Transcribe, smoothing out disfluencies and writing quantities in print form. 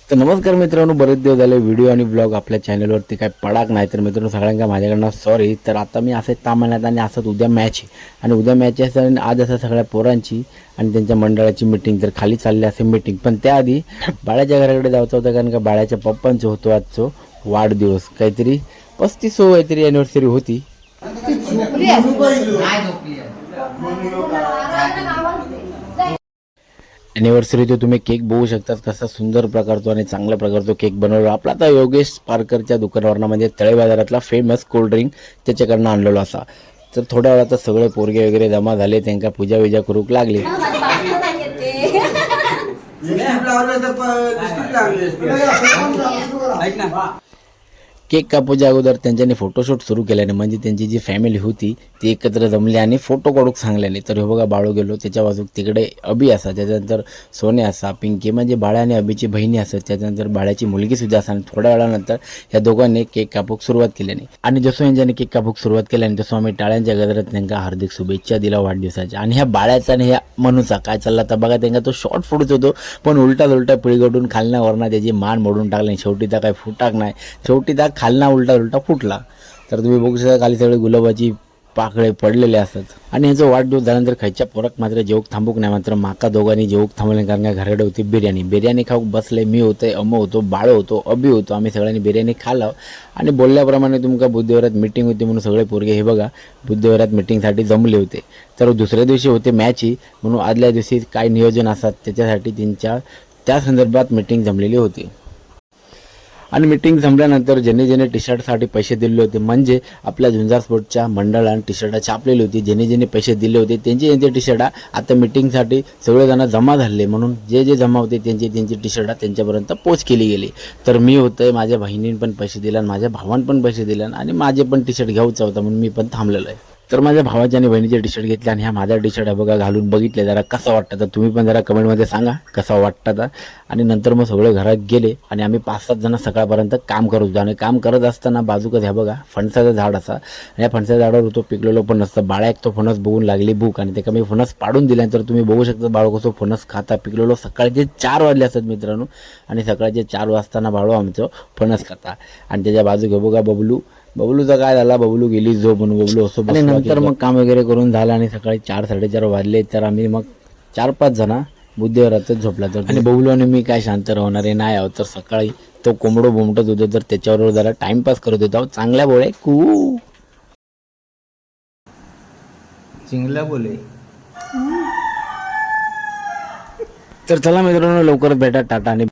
तर नमस्कार मित्रांनो, बरेच दिवस झाले व्हिडिओ आणि ब्लॉग आपल्या चॅनलवरती काय पडाक नाही. तर मित्रांनो, सगळ्यांना माझ्याकडनं सॉरी. तर आता मी असं तामाण्यात आणि असंच उद्या मॅच आहे आणि उद्या मॅच आहे आणि आज असं सगळ्या पोरांची आणि त्यांच्या मंडळाची मिटिंग. तर खाली चालली असे मिटिंग, पण त्याआधी बाळ्याच्या घराकडे जायचं होतं, कारण का बाळ्याच्या पप्पांचं होतो आजचो वाढदिवस. काहीतरी 35 काहीतरी ॲनिव्हर्सरी होती. झोपली असते. ॲनिव्हर्सरीचे तुम्ही केक बघू शकता, कसा सुंदर प्रकारचा आणि चांगल्या प्रकारचा केक बनवला आपला. आता योगेश पारकरच्या दुकानावरनं, म्हणजे तळे बाजारातला फेमस कोल्ड्रिंक, त्याच्याकडनं आणलेलो असा. तर थोड्या वेळात सगळे पोरगे वगैरे जमा झाले, त्यांना पूजा विजा करूक लागली. लिपस्टिक लागली असती. ऐक ना. केक कापूच्या अगोदर त्यांच्यानी फोटोशूट सुरू केल्याने, म्हणजे त्यांची जी फॅमिली होती ती एकत्र जमली आणि फोटो काढूक सांगल्याने. तर हे बघा, बाळू गेलो त्याच्या बाजूक, तिकडे अभि असा, त्याच्यानंतर सोने असा, पिंकी म्हणजे बाळ्या आणि अभिची बहिणी असत, त्याच्यानंतर बाळ्याची मुलगीसुद्धा असा. आणि थोड्या वेळानंतर ह्या दोघांनी केक कापूक सुरुवात केल्याने आणि जसं यांच्याने केक कापूक सुरुवात केल्याने तसं आम्ही टाळ्यांच्या गजरात त्यांना हार्दिक शुभेच्छा दिला वाढदिवसाच्या. आणि ह्या बाळ्याचा आणि ह्या मनूचा काय चालला तर बघा, त्यांना तो शॉर्ट फुटत होतो, पण उलटा उलटा पिळगटून खालना वरना त्याची मान मोडून टाकली आणि शेवटी त्या काय फुटाक नाही, शेवटी त्या खालना उलटा उलटा फुटला. तर तुम्ही बघू शकता, खाली सगळे गुलाबाची पाकळे पडलेले असतात. आणि ह्याचा वाढदिवस झाल्यानंतर खायच्या पोराक मात्र जेवक थांबूक नाही, मात्र माका दोघांनी जेवक थांबवले, कारण का घराकडे होती बिर्याणी. बिर्याणी खाऊक बसले, मी होते, अमो होतो, बाळ होतो, अभि होतो. आम्ही सगळ्यांनी बिर्याणी खाल्लं आणि बोलल्याप्रमाणे तुमका बुद्धविहारात मिटिंग होती म्हणून सगळे पोरगे हे बघा बुद्धविहारात मिटिंगसाठी जमले होते. तर दुसऱ्या दिवशी होते मॅच ही, म्हणून आदल्या दिवशी काय नियोजन असतात त्याच्यासाठी त्यांच्या त्या संदर्भात मिटिंग जमलेली होती. आणि मिटिंग संपल्यानंतर ज्याने ज्याने टी शर्टसाठी पैसे दिले होते, म्हणजे आपल्या झुंजार स्पोर्टच्या मंडळानं टी शर्ट छापलेली होती, ज्याने ज्याने पैसे दिले होते त्यांचे त्यांचे टी शर्ट आता मिटिंगसाठी सगळेजण जमा झाले, म्हणून जे जे जमा होते त्यांचे त्यांचे टी शर्ट त्यांच्यापर्यंत पोच केली गेली. तर मी होतं, माझ्या बहिणीने पण पैसे दिले आणि माझ्या भावानं पण पैसे दिले आणि माझे पण टी शर्ट घ्यायचा होता म्हणून मी पण थांबलेलो आहे. तर माझ्या भावाच्या आणि बहिणीचे टी शर्ट घेतले आणि ह्या माझा टी शर्ट बघा, घालून बघितले जरा कसं वाटतं, तर तुम्ही पण जरा कमेंटमध्ये सांगा कसा वाटतं तर. आणि नंतर मग सगळे घरात गेले आणि आम्ही पाच सात जण सकाळपर्यंत काम करत होतो. आणि काम करत असताना बाजूकच ह्या बघा फणसाचं झाड असा आणि या फणसाच्या झाडावर होतो पिकलेलो पण नसतं. बाळा एक तो फणस बघून लागली भूक आणि ते मी फणस पाडून दिल्यानंतर तुम्ही बघू शकता बाळू कसं फणस खाता पिकलेलो. सकाळचे 4 वाजले असतात मित्रांनो आणि सकाळचे 4 वाजताना बाळू आमचं फणस खाता. आणि त्याच्या बाजू घेऊ बघा बबलू. बबलूचा काय झाला, बबलू गेली झोप म्हणून बबलू असं. आणि नंतर मग काम वगैरे करून झालं आणि सकाळी 4 साडेचार वाजले, तर आम्ही मग चार पाच जण बुद्धविहारातच झोपला. तर आणि बबलू आणि मी काय शांत राहणारे नाही आहोत. तर सकाळी तो कोंबडो बोमटत होतो, तर त्याच्याबरोबर जरा टाइमपास करत होतो. चांगल्या बोळे कू. चिंगल्या बोले. तर चला मित्रांनो, लवकरच भेटा. टाटा आणि